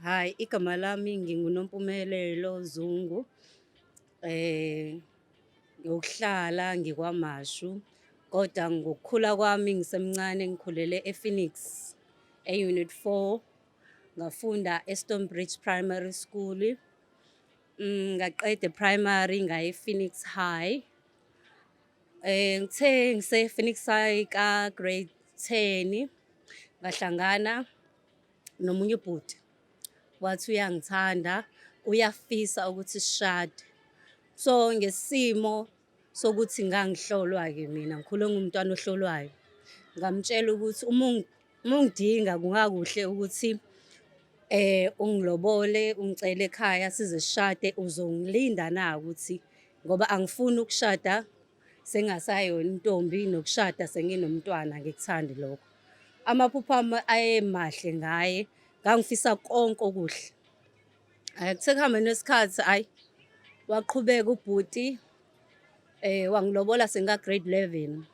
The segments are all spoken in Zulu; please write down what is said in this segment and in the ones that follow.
Hi, igama lami nginguNompumelelo Zungu. Ngokuhlala ngikwaMashu, kodwa ngokukhula kwami ngisemncane ngikhulele ePhoenix, e-Unit 4, ngafunda eStonebridge Primary School. Ngaqeda e-primary ngaya e-Phoenix High. Ngithe ngise-Phoenix High ka-grade 10, ngahlangana nomunye ubhuti, wathi uyangithanda, uyafisa ukuthi sishade. So ngesimo sokuthi ngangihlolwa-ke mina, ngikhule ngumntwana ohlolwayo. Ngamtshela ukuthi uma ungidinga kungakuhle ukuthi ungilobole, ungicele ekhaya size sishade, uzongilinda na ukuthi ngoba angifuni ukushada sengasayona intombi nokushada senginomntwana, angikuthandi lokho. Amaphupho ami ayemahle ngaye, ngangifisa konke okuhle. Hhayi, kuthe ekuhambeni kwesikhathi, hhayi, waqhubeka ubhuti wangilobola senga-grade 11.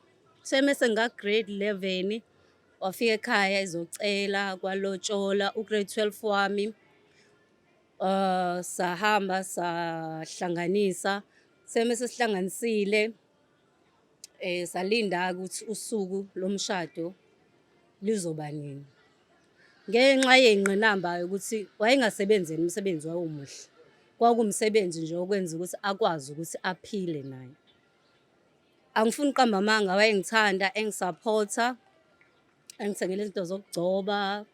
Kuthe mese nga-grade 11 wafika ekhaya ezocela kwalotshola u-grade 12 wami. Sahamba sahlanganisa, kuthe mese sihlanganisile salinda-ke ukuthi usuku lomshado lizoba nini. Ngenxa yey'ngqinamba yokuthi wayengasebenzi yena umsebenzi wawumuhle. Kwakuwumsebenzi nje okwenza ukuthi akwazi ukuthi aphile naye. Angifuni ukuqamba amanga wayengithanda, engisaphotha, engithengela izinto zokugcoba,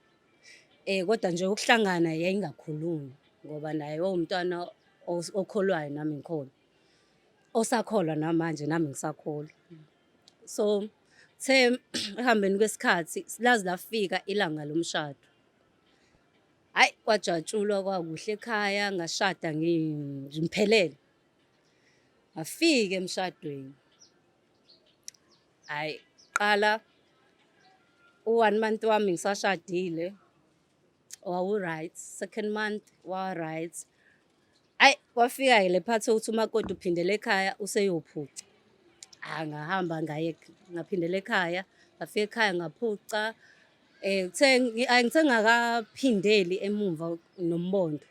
kodwa nje ukuhlangana yayingakhulumi ngoba naye wawumntwana okholwayo nami ngikholwa. Osakholwa namanje nami ngisakholwa. So kuthe ekuhambeni kwesikhathi laze lafika ilanga lomshado. Hhayi, kwajatshulwa kwakuhle ekhaya ngashada ngiphelele. Ngafika emshadweni, hhayi qala u-one month wami ngisashadile wawu-right, second month wa-right. Hhayi, kwafika-ke le part yokuthi umakoti uphindela ekhaya useyophuca. Hhayi, ngahamba ngaye ngaphindela ekhaya, ngafika ekhaya ngaphuca. Kuthe hhayi ngithe ngingakaphindeli emumva nombondo,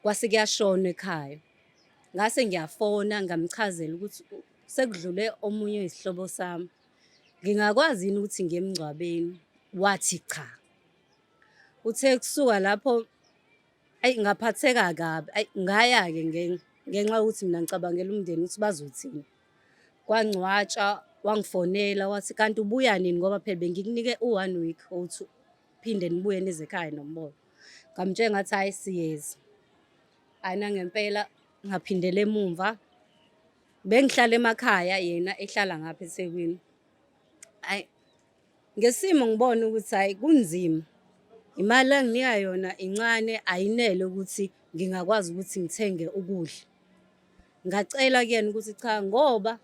kwase kuyashonwa ekhaya. Ngase ngiyafona ngamchazela ukuthi sekudlule omunye oyisihlobo sami, ngingakwazi yini ukuthi ngiye emngcwabeni? Wathi cha. Uthe kusuka lapho Eyi ngaphatheka kabi, ayi ngaya-ke ngenxa yokuthi mina ngicabangela umndeni ukuthi bazothini. Kwangcwatshwa, wangifonela wathi kanti ubuya nini ngoba phela bengikunike u-one week ukuthi phinde nibuye nize ekhaya nombono. Ngamtshela ngathi hhayi siyeza. Hhayi nangempela ngaphindela emumva. Bengihlala emakhaya yena ehlala ngapha eThekwini. Hhayi Ngesimo ngibona ukuthi hhayi kunzima, imali anginika yona incane ayinele ukuthi ngingakwazi ukuthi ngithenge ukudla. Ngacela kuyena ukuthi cha ngoba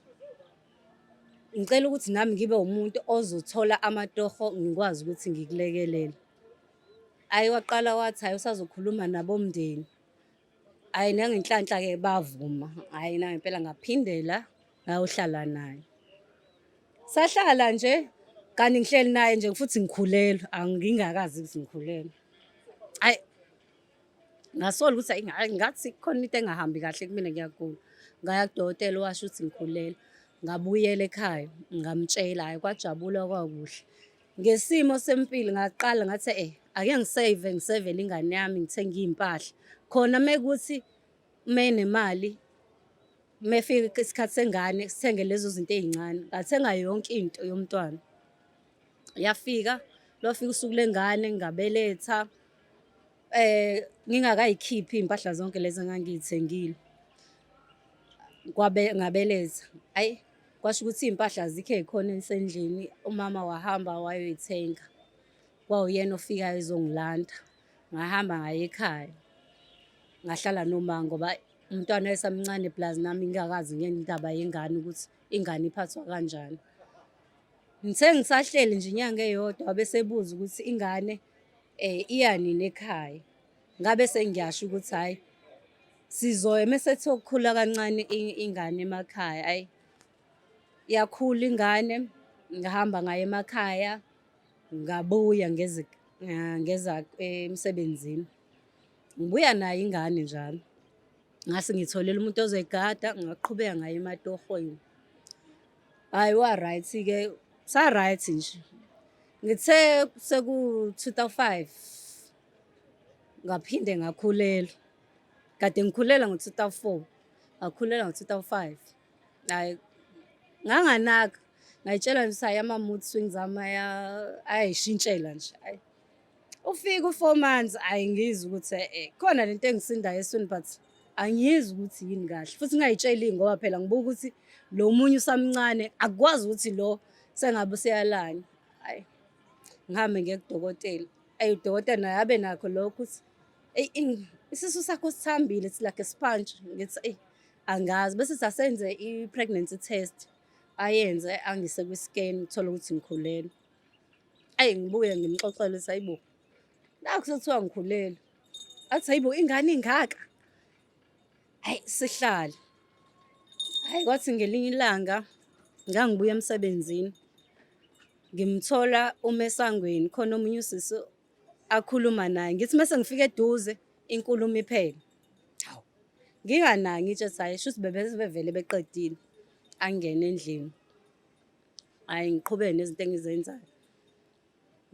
ngicela ukuthi nami ngibe umuntu ozothola amatoho ngikwazi ukuthi ngikulekelele. Hhayi waqala wathi hhayi usazokhuluma nabomndeni. Hhayi nangenhlanhla-ke bavuma, hhayi nangempela ngaphindela ngayohlala naye. Sahlala nje kanti ngihleli naye nje futhi ngikhulelwe, angingakazi ukuthi ngikhulelwe. Hhayi ngasola ukuthi hhayi ngathi kukhona into engahambi kahle kumina ngiyagula. Ngaya kudokotela washo ukuthi ngikhulelwe, ngabuyela ekhaya ngamtshela, hhayi kwajabulwa kwakuhle. Ngesimo sempilo ngaqala ngathi ake ngisave ngisevele ingane yami ngithenge iy'mpahla. Khona mekuthi uma enemali uma efika isikhathi sengane sithenge lezo zinto ey'ncane. Ngathenga yonke into yomntwana. Yafika, lwafika usuku lwengane ngabeletha ngingakayikhiphi iy'mpahla zonke lezi engangiy'thengile. Kwabe ngabeletha, hhayi kwasho ukuthi iy'mpahla azikho ey'khona esendlini, umama wahamba wayoyithenga. Kwawuyena ofikayo ezongilanda, ngahamba ngaya ekhaya, ngahlala noma ngoba umntwana wayesamncane plus nami ngingakazi ngendaba yengane ukuthi ingane iphathwa kanjani. Ngithe ngisahleli nje inyanga eyodwa wabe esebuza ukuthi ingane iya nini ekhaya. Ngabe sengiyasho ukuthi hhayi sizoya uma sethi ukukhula kancane ingane emakhaya, hhayi yakhula ingane ngahamba ngaya emakhaya ngabuya ngeza emsebenzini. Ngibuya nayo ingane njalo. Ngase ngitholele umuntu ozoyigada, ngaqhubeka ngayo ematohweni. Hhayi wa-right-ke, sa-right nje. Ngithe seku-2005 ngaphinde ngakhulelwa. Kade ngikhulelwa ngo-2004, ngakhulelwa ngo-2005. Hhayi nganganaka, ngay'tshela nje ukuthi hhayi ama-mood swings ami ayay'shintshela nje hhayi. Ufike u-4 months hhayi ngizwe ukuthi khona lento engisindayo esiswini but angiyizwa ukuthi yini kahle futhi ngingay'tsheli ngoba phela ngibuka ukuthi lo munye usamncane akukwazi ukuthi lo sengabe useyalanya. Hhayi ngihambe ngiye kudokotela, eyi udokotela naye abe nakho lokho ukuthi eyi isisu sakho sithambile it's like a sponge. Ngithi eyi angazi bese sasenze i-pregnancy test ayenze angise kwi-scan ngithole ukuthi ngikhulelwe. Eyi ngibuye ngimxoxele ukuthi hayibo nakhu sekuthiwa ngikhulelwe. Athi hayibo ingane ingaka. Hhayi sihlale. Hhayi kwathi ngelinye ilanga ngangibuya emsebenzini ngimthola uma esangweni khona omunye usisi akhuluma naye ngithi mese ngifika eduze inkulumo iphele. Hawu, nginganaki ngitshe ukuthi hhayi shuthi bebevele beqedile. Angene endlini, hhayi ngiqhubeke nezinto engizenzayo.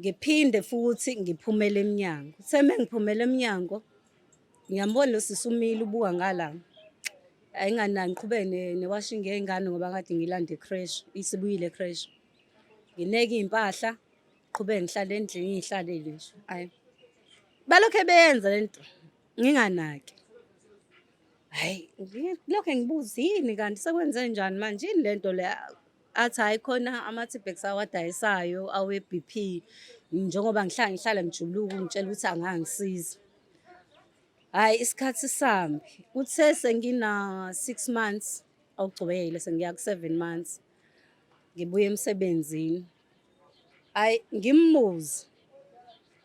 Ngiphinde futhi ngiphumele emnyango. Kuthe uma ngiphumela emnyango, ngiyambona lo sisi umile ubuka ngala. Hhayi nginganaki ngiqhubeke ne-washing yey'ngane ngoba kade ngiyilanda e-creche, isibuyile e-creche. Ngineke iy'mpahla, ngiqhubeke ngihlale endlini ngiy'hlalele nje, hhayi. Balokhe beyenza le nto nginganaki. Hhayi ngilokhe ngibuza yini kanti sekwenzenjani manje yini le nto le? Athi hhayi khona ama-T-Bags awadayisayo awe-B_P njengoba ngihlala ngihlala ngijuluka ungitshela ukuthi angangisiza. Hhayi isikhathi sambi kuthe sengina-6 months awugcwele sengiya ku-7 months ngibuya emsebenzini. Hhayi ngimbuze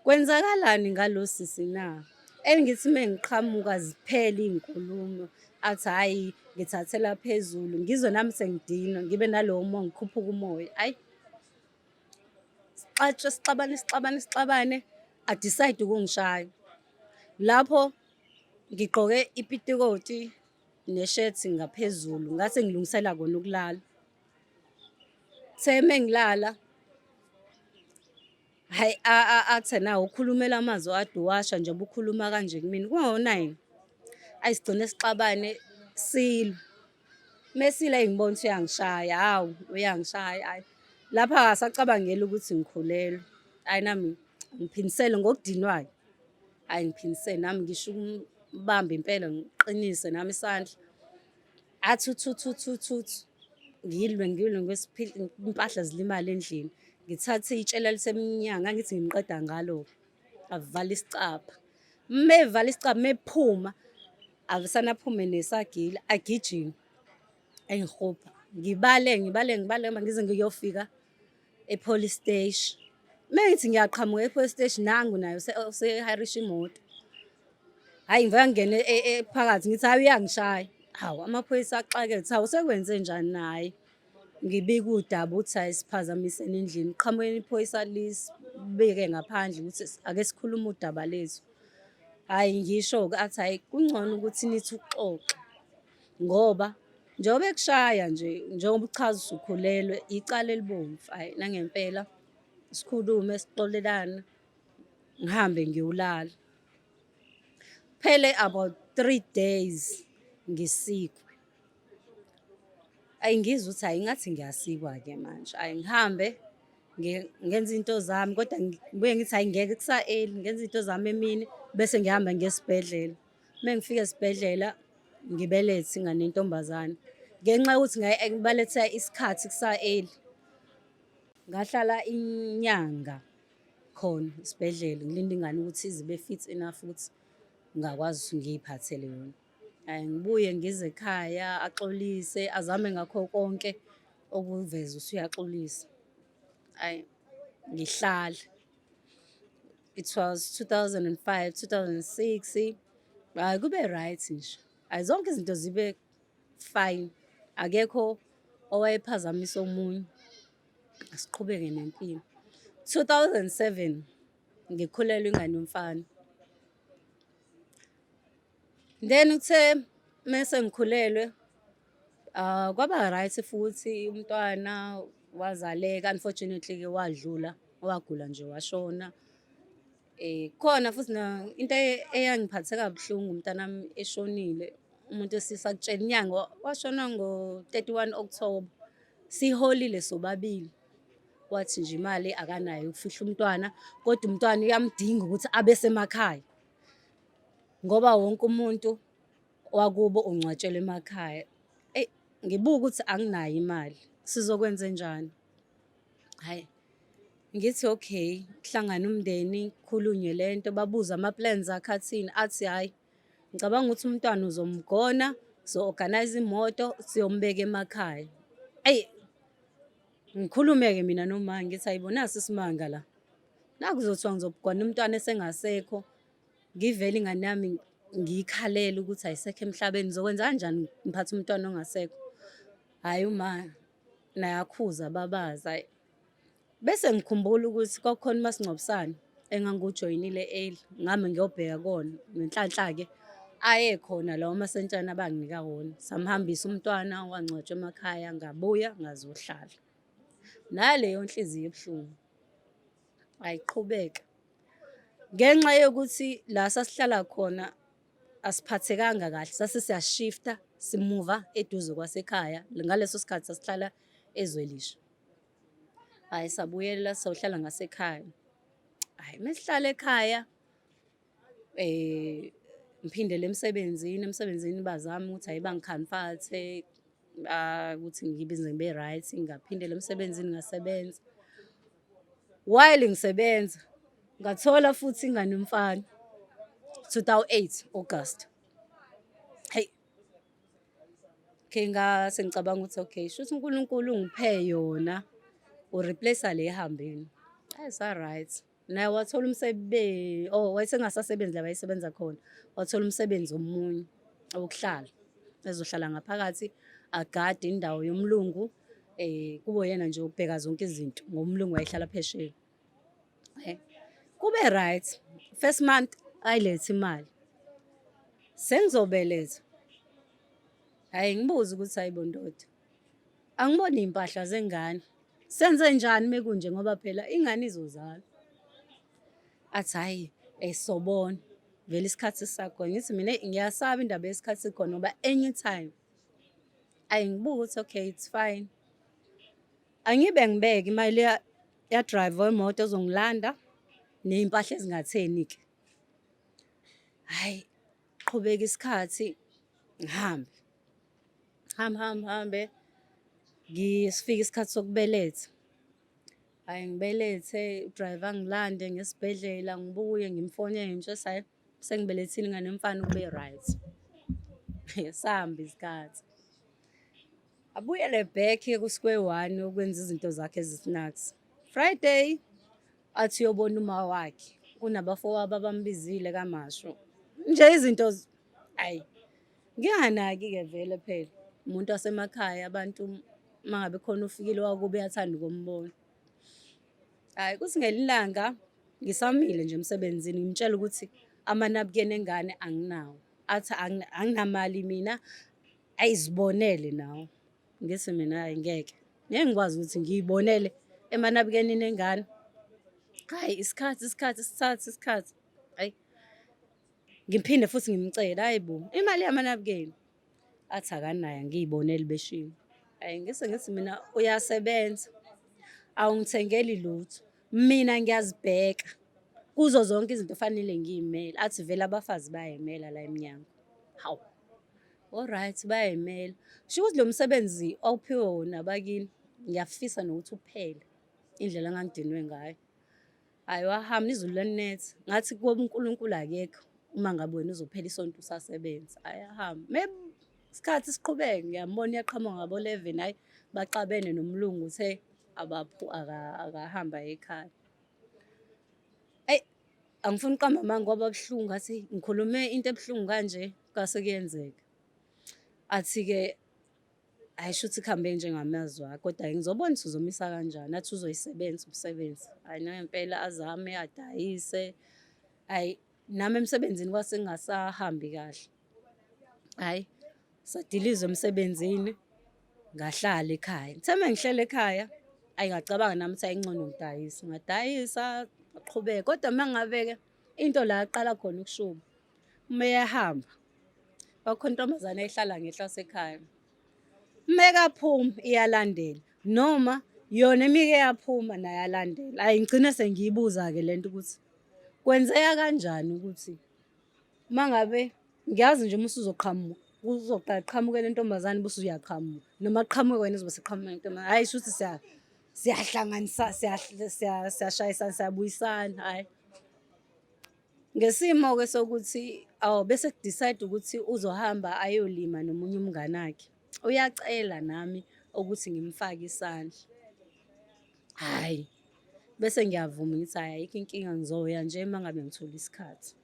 kwenzakalani ngalo sisi na? Engithi uma ngiqhamuka ziphele iy'nkulumo athi hhayi ngithathela phezulu ngizwe nami sengidinwa ngibe nalowo moya ngikhuphuke umoya. Hhayi sixatshe sixabane sixabane sixabane a-decide ukungishaya. Lapho ngigqoke ipitikoti neshethi ngaphezulu ngase ngilungisela kona ukulala. Kuthe mengilala hhayi athi ena ukhulumela amazwi ade uwasha njengoba ukhuluma kanje kumina kungo-nine. Ayi sigcine sixabane silwe, mesile eyi ngibona ukuthi uyangishaya, hawu uyangishaya hhayi. Lapha akasacabangeli ukuthi ngikhulelwe, hhayi nami ngiphindisele ngokudinwa-ke, hhayi ngiphindisele nami ngisho ukumbamba impela ngiqinise nami isandla. Athi uthi uthi uthi uthi uthi ngilwe ngilwe impahla zilimale endlini. Ngithathe itshela lisemnyango angithi ngimqeda ngalo-ke, avala isicabha. Uma evala isicabha uma ephuma avesane aphume nesagila agijime engihubha. Ngibale ngibale ngibale ngize ngiyofika e-police station. Uma ngithi ngiyaqhamuka e-police station nangu naye usehayirisha imoto. Hhayi ngivele ngingene phakathi ngithi hhayi uyangishaya. Hawu amaphoyisa axakeke ukuthi hawu sekwenze njani naye. Ngibike udaba ukuthi hhayi siphazamisene endlini. Kuqhamuke iphoyisa lisibeke ngaphandle ukuthi ake sikhulume udaba lethu. Hhayi ngisho-ke athi hhayi kungcono ukuthi nithi ukuxoxa ngoba njengoba ekushaya nje njengoba uchaza usukhulelwe icala elibomvu. Hhayi nangempela sikhulume sixolelane ngihambe ngiyolala. Kuphele about 3 days ngisikwe. Ayi ngizwe ukuthi hhayi ngathi ngiyasikwa-ke manje. Hhayi ngihambe ngenze iy'nto zami kodwa ngibuye ngithi hhayi ngeke kusa-early ngenze iy'nto zami emini bese ngihamba ngiye esibhedlela. Uma ngifika esibhedlela ngibelethe ingane yentombazane. Ngenxa yokuthi ngibaletha isikhathi kusa-early, ngahlala inyanga khona esibhedlela ngilinde ingane ukuthi ize ibe fit enough ukuthi ngingakwazi ukuthi ngiy'phathele yona. Hhayi ngibuye ngize ekhaya axolise azame ngakho konke ukuveza ukuthi uyaxolisa. Hhayi ngihlale. It was 2005, 2006. Hhayi kube right nje. Hhayi zonke izinto zibe fine. Akekho owayephazamisa omunye. Asiqhubeke nempilo. 2007 ngikhulelwe ingane yomfana. Then uthe mese ngikhulelwe, kwaba right futhi, umntwana wazaleka. Unfortunately-ke wadlula, wagula nje washona. Khona futhi na into eyangiphatha kabuhlungu umntanami eshonile, umuntu esisa kutshela inyanga, washona ngo-31 October, siholile sobabili. Wathi nje imali akanayo ukufihla umntwana, kodwa umntwana uyamdinga ukuthi abe semakhaya ngoba wonke umuntu wakubo ungcwatshelwa emakhaya. Eyi, ngibuka ukuthi anginayo imali, sizokwenzenjani? Hhayi, ngithi okay, kuhlangane umndeni, kukhulunywe lento, babuze ama-plans akhe athini, athi hhayi, ngicabanga ukuthi umntwana uzomgona, so-organise imoto, siyombeka emakhaya. Eyi, ngikhulume-ke mina noma ngithi hayibo, nasi isimanga la. Naku kuzothiwa ngizogona umntwana esengasekho, ngivele ingane yami ngiyikhalele ukuthi ayisekho emhlabeni, ngizokwenza kanjani ngiphathe umntwana ongasekho? Hhayi, uma naye akhuza ababaza, hhayi. Bese ngikhumbula ukuthi kwakukhona umasingcwabisane engangiwujoyinile early, ngihamba ngiyobheka kuwona. Ngenhlanhla-ke ayekhona lawo masentshana abanginika wona. Samhambisa umntwana wangcwatshwa emakhaya, ngabuya ngazohlala. Naleyo nhliziyo ebuhlungu ayiqhubeka. Ngenxa yokuthi la sasihlala khona asiphathekanga kahle, sase siyashifta simuva eduze kwasekhaya. Ngaleso sikhathi sasihlala eZwelisha. Hhayi, sabuyela sayohlala ngasekhaya. Hhayi, mesihlala ekhaya ngiphindele emsebenzini, emsebenzini bazame ukuthi hhayi bangikhamfathe ukuthi ngibize ngibe right, ngaphindela emsebenzini ngasebenza. While ngisebenza ngathola futhi ingane yomfana 2008 August. Hey, okay, ngase ngicabanga ukuthi okay, shuthi uNkulunkulu ungiphe yona, u-replace le ehambeni. Hayi, sa-right. Naye wathola umsebenzi, oh, wayesengasasebenzi la wayesebenza khona, wathola umsebenzi omunye wokuhlala, ezohlala ngaphakathi agade indawo yomlungu, kube yena nje ubheka zonke izinto ngoba umlungu wayehlala phesheya. Kube right, first month ayilethe imali, sengizobeletha, hhayi, ngibuze ukuthi hayi bo ndoda, angiboni iy'mpahla zengane, senze njani mekunje ngoba phela ingane izozalwa. Athi hhayi, sobona vele isikhathi sisakhona. Ngithi mina ngiyasaba indaba yesikhathi sikhona ngoba anytime. Ayi, ngibuke ukuthi okay, it's fine. Angibe ngibeke imali ya-driver wemoto ozongilanda ney'mpahla ezingatheni-ke. Hhayi, qhubeka isikhathi, ngihambe. Hambe hambe hambe, sifike isikhathi sokubeletha. Hhayi, ngibelethe, u-driver angilande ngesibhedlela, ngibuye ngimfonele ngimtshela hhayi, sengibelethile ingane yomfana kube right. Sahamba isikhathi. Abuyele back ku-square one ukwenza izinto zakhe ezi-snacks. Friday athi uyobona uma wakhe, kunabafowabo abambizile kaMashu. Nje izinto ayi, nginganaki-ke vele phela umuntu wasemakhaya, abantu uma ngabe khona ufikile wakubo uyathanda ukumbona. Hhayi, kuthi ngelinye ilanga ngisamile nje emsebenzini ngimtshela ukuthi amanabukeni engane anginawo. Athi anginamali mina, ayizibonele nawe. Ngithi mina hhayi, ngeke, ngeke ngikwazi ukuthi ngiyibonele emanabukenini engane. Hhayi, isikhathi isikhathi sithathe isikhathi, hhayi, ngiphinde futhi ngimcele, hhayi bo, imali yamanabukeni. Athi akanayo, angiyiboneli beshilo. Hhayi, ngise ngithi mina uyasebenza, awungithengeli lutho, mina ngiyazibheka kuzo zonke izinto fanele ngiy'mele. Athi vele abafazi bayay'mela la emnyango. Hawu, alright, bayay'mela. Kusho ukuthi lo msebenzi awuphiwe wona abakini, ngiyafisa nokuthi uphele indlela engangidinwe ngayo. Hhayi, wahamba izulu lalinetha, ngathi kubo uNkulunkulu akekho uma ngabe wena uzophela isonto usasebenza. Hhayi, ahamba. Maybe isikhathi siqhubeke, ngiyambona uyaqhamuka ngabo-11, hhayi, baxabene nomlungu, uthe akahamba ekhaya. Eyi, angifuni ukuqamba amanga, kwaba buhlungu, ngathi ngikhulume into ebuhlungu kanje kwase kuyenzeka. Athi-ke hhayi, shuthi kuhambe njengamazwi akho, kodwa ngizobona ukuthi uzomisa kanjani. Athi uzoyisebenza umsebenzi. Hhayi, nangempela azame adayise. Hhayi, nami emsebenzini kwase kungasahambi kahle. Hhayi, sadilizwa emsebenzini ngahlala ekhaya. Ngithe uma ngihleli ekhaya, ayi ngacabanga nami ukuthi ayi ngcono ngidayise. Ngadayisa ngaqhubeka, kodwa uma ngabe-ke into la yaqala khona ukushuba, uma ehamba kwakukhona intombazane eyayihlala ngehla kwasekhaya. Uma ekaphuma iyalandela noma yona emike yaphuma naye alandela. Hhayi ngigcine sengiyibuza-ke le nto ukuthi kwenzeka kanjani ukuthi uma ngabe ngiyazi nje uma usuzoqhamuka kuzoqala kuqhamuke le ntombazane bese uyaqhamuka noma kuqhamuke wena uzobe seqhamuka intombazane. Hhayi shuthi siyahlanganisa siyashayisana siyabuyisana hhayi. Ngesimo-ke sokuthi awu bese ku-decide ukuthi uzohamba ayolima nomunye umngani wakhe. Uyacela nami ukuthi ngimfake isandla. Hhayi, bese ngiyavuma ngithi hhayi ayikho inkinga ngizoya nje uma ngabe ngithola isikhathi.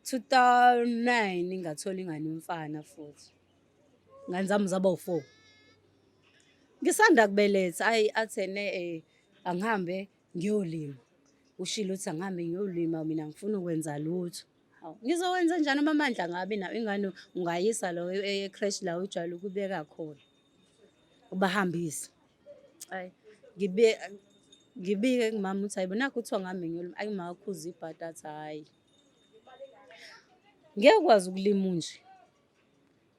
2009 ngathola ingane yomfana futhi. Ingane zami zaba u-four. Ngisanda kubeletha ayi athi ene angihambe ngiyolima. Ushilo ukuthi angihambe ngiyolima mina angifuni ukwenza lutho. Hawu, ngizokwenza njani uma amandla angabi nawo ingane ungayisa lo e-creche la ujwayele ukubeka khona. Ubahambise. Ayi ngibe ngibike kumama ukuthi hayibo nakhu kuthiwa ngihambe ngiyolima. Ayi uma akhuza ibhadi athi hhayi. Ngeke ukwazi ukulima unje.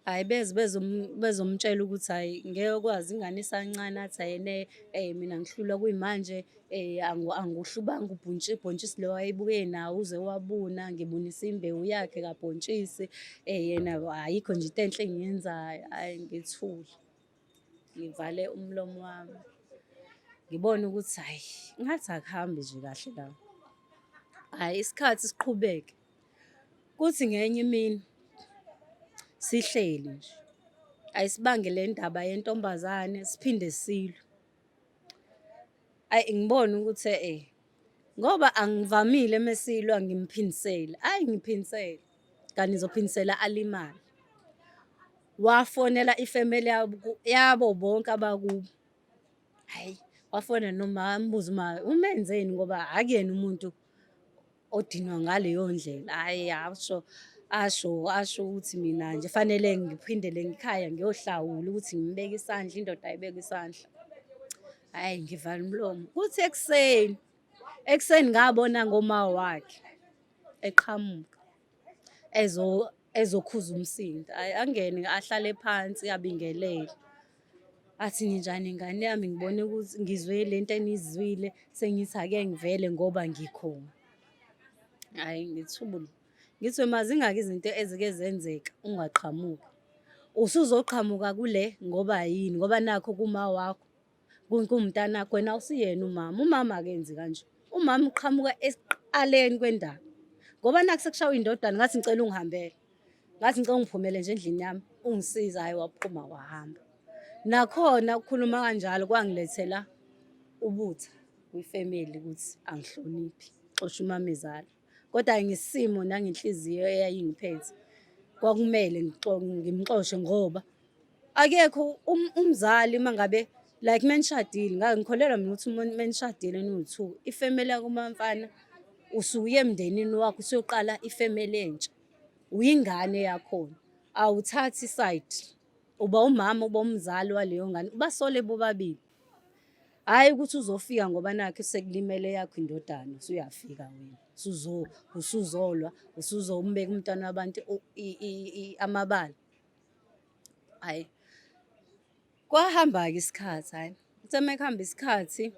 Hhayi beze bezomtshela ukuthi hhayi ngeke ukwazi ingane isancane athi hhayi ene mina ngihlulwa kuyimanje angiwuhlubanga ubhontshisi lo wayebuye nawo uze wabuna, ngibunisa imbewu yakhe kabhontshisi yena ayikho nje into enhle engiyenzayo. Hhayi ngithule, ngivale umlomo wami, ngibone ukuthi hhayi ngathi akuhambi nje kahle la. Hhayi isikhathi siqhubeke. Kuthi ngenye imini sihleli nje ayisibange le ndaba yentombazane siphinde silwe. Ayi ngibone ukuthi eh ngoba angivamile mesilwa ngimphindisele, ayi ngiphindisele kanti ngizophindisela alimale. Wafonela ifemeli yabo bonke abakubo. Hhayi wafona noma ambuze uma umenzeni ngoba akuyena umuntu odinwa ngaleyo ndlela. Hhayi asho asho asho ukuthi mina nje fanele ngiphindele ngikhaya ngiyohlawula ukuthi ngimbeke isandla, indoda ayibekwe isandla. Hhayi ngivala umlomo. Kuthi ekuseni, ekuseni ngabona ngoma wakhe eqhamuka ezokhuza umsindo. Hhayi angene ahlale phansi abingelele. Athi ninjani ngane yami ngibone ukuthi ngizwe le nto enizwile sengithi ake ngivele ngoba ngikhona. Hhayi ngithule. Ngithi wema zingaki izinto ezike zenzeka ungaqhamuki. Usuzoqhamuka kule ngoba yini? Ngoba nakho kuma wakho kuwumntanakho wena awusiyena umama. Umama akenzi kanje. Umama uqhamuka ekuqaleni kwendaba. Ngoba nakhu sekushawa indodana ngathi ngicela ungihambele. Ngathi ngicela ungiphumele nje endlini yami ungisize, hhayi waphuma wahamba. Nakhona ukukhuluma kanjalo kwangilethela ubutha kwifemeli ukuthi angihloniphi, xosha umamezala. Kodwa ngesimo nangenhliziyo eyayingiphethe kwakumele ngimxoshe ngoba akekho umzali uma ngabe like uma nishadile ngikholelwa mina ukuthi uma nishadile niwu-two ifemeli yakumamfana usuke uye emndenini wakho usuyoqala ifemeli entsha. Uyingane yakhona awuthathi isayidi uba umama uba umzali waleyo ngane ubasole bobabili. Hhayi ukuthi uzofika ngoba nakhu sekulimele yakho indodana usuyafika wena usuzolwa usuzombeka umntwana wabantu amabala. Hhayi kwahamba-ke isikhathi hhayi kuthe uma kuhamba isikhathi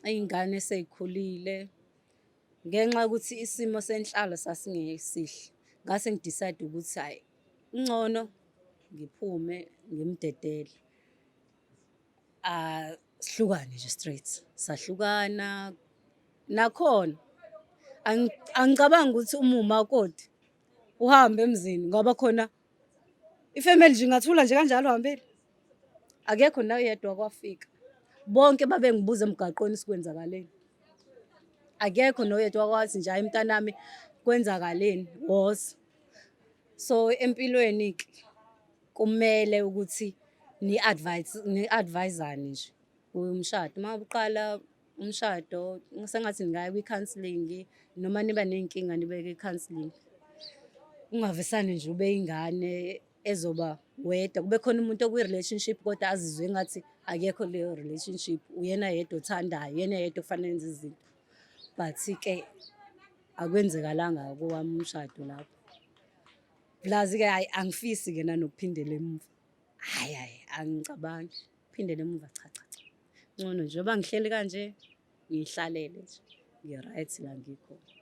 iy'ngane sey'khulile. Ngenxa yokuthi isimo senhlalo sasingesihle, ngase ngi-decide ukuthi hhayi kungcono ngiphume ngimdedele. Sihlukane nje straight, sahlukana. Nakhona angicabangi ukuthi uma uwumakoti uhambe emzini ngoba khona ifemeli nje ingathula nje kanjalo uhambile. Akekho noyedwa okwafika. Bonke babengibuza emgaqweni ukuthi kwenzakaleni. Akekho noyedwa okwathi nje hhayi mntanami kwenzakaleni, woza. So empilweni-ke kumele ukuthi ni-advise, ni-advise-ane nje umshado. Uma uqala umshado sengathi ningaya kwi-counselling noma niba ney'nkinga nibe kwi-counselling. Ungavesane nje ube ingane ezoba wedwa, kube khona umuntu okwi-relationship kodwa azizwe engathi akekho kuleyo relationship, uyena yedwa othandayo, uyena yedwa okufanele enze izinto. But-ke akwenzekalanga kowami umshado lapho. Plus-ke hhayi, angifisi-ke nanokuphindela emuva. Hhayi, hhayi, angicabangi ukuphindela emuva, cha cha cha. Ngcono njengoba ngihleli kanje, ngiy'hlalele nje, ngi-right la ngikhona.